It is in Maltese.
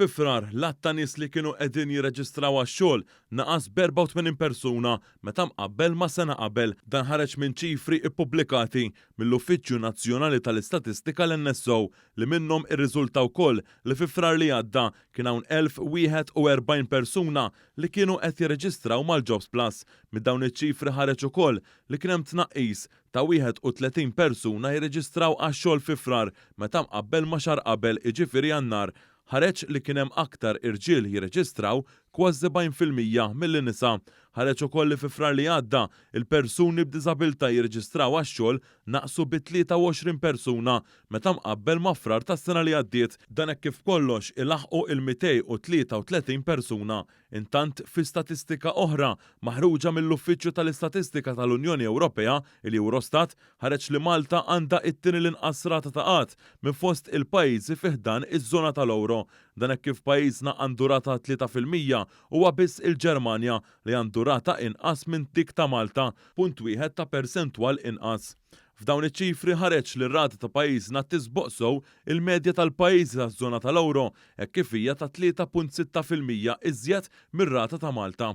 Fi Frar, l-għadd ta' nies li kienu qegħdin jirreġistraw għax-xogħol naqas b'84 persuna meta mqabbel ma' sena qabel. Dan ħareġ minn ċifri ppubblikati mill-Uffiċċju Nazzjonali tal-Istatistika l-NSO li minnhom irriżulta wkoll li fi Frar li għadda kien hawn 1,041 persuna li kienu qed jirreġistraw mal-Jobsplus. Minn dawn iċ-ċifri ħareġ ukoll li kien hemm tnaqqis ta' 31 persuna jirreġistraw għax-xogħol fi Frar meta mqabbel ma' xahar qabel jiġifieri Jannar. Ħareġ li kien hemm aktar irġiel jirreġistraw, kważi 70%, milli nisa. Ħareġ ukoll li fi Frar li għadda, il-persuni b'diżabilità jirreġistraw għax-xogħol naqsu bi 23 persuna meta mqabbel ma' Frar tas-sena li għaddiet. Dan hekk kif b'kollox ilaħħqu il-233 persuna. Intant, fi statistika oħra, maħruġa mill-Uffiċċju tal-Istatistika tal-Unjoni Ewropea, il-Eurostat, ħareġ li Malta għandha t-tieni l-inqas rata ta' qgħad minn fost il-pajjiżi fi ħdan iż-żona tal-ewro. Dan hekk kif pajjiżna għandu rata 3%, huwa biss il-Ġermanja li għandu rata inqas minn dik ta' Malta, punt wieħed ta' persentwal inqas. F'dawn iċ-ċifri ħareġ li r-rata ta' pajjiżna tisboq sew il-medja tal-pajjiżi taż-żona tal-ewro hekk kif hija ta' 3.6% iżjed mir-rata ta' Malta.